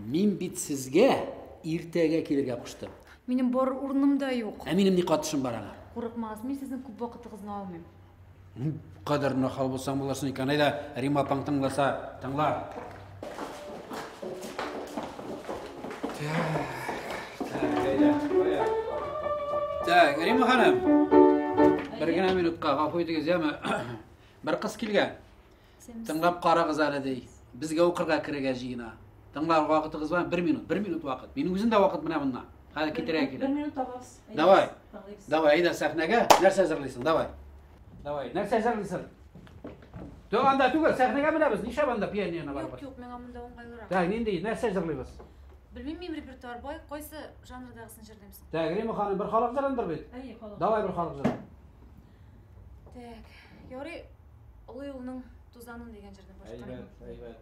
Мин бит сезгә иртәгә килергә куштым. Минем барыр урыным да юк. Ә минем ни катышым бар аңа? Курыкмагыз, мин сезнең күп вакытыгызны алмыйм. Ни кадәр нахал булсаң булырсың икән. Әйдә, Рима апаң тыңласа, тыңла. Так, әйдә, кая. Так, Рима ханым. Бер генә минутка гафу итегез, яме. Бер кыз килгән. Тыңлап карагыз әле, ди. Безгә укырга керергә җыена. Тыңлар вакытыгыз бар, бер минут, бер минут вакыт. Минем үзем дә вакыт менә моннан. Хәзер китерә килә. Бер минут табабыз. Давай. Давай, әйдә сәхнәгә. Нәрсә әзерлисең? Давай. Давай, нәрсә әзерлисең? Түгел, анда түгел, сәхнәгә менәбез. Нишләп анда пианино бар? Юк, юк, миңа монда уңайлырак. Так, нинди, нәрсә җырлыйбыз? Белмим, минем репертуар бай, кайсы жанрдагысын җырлыйм соң? Так, Рима ханым, бер халык җырындыр бит? Әйе, халык. Давай бер халык җырын. Так, ярый, Олы юлның тузанын дигән җырны башкарыйм. Әйбәт, әйбәт.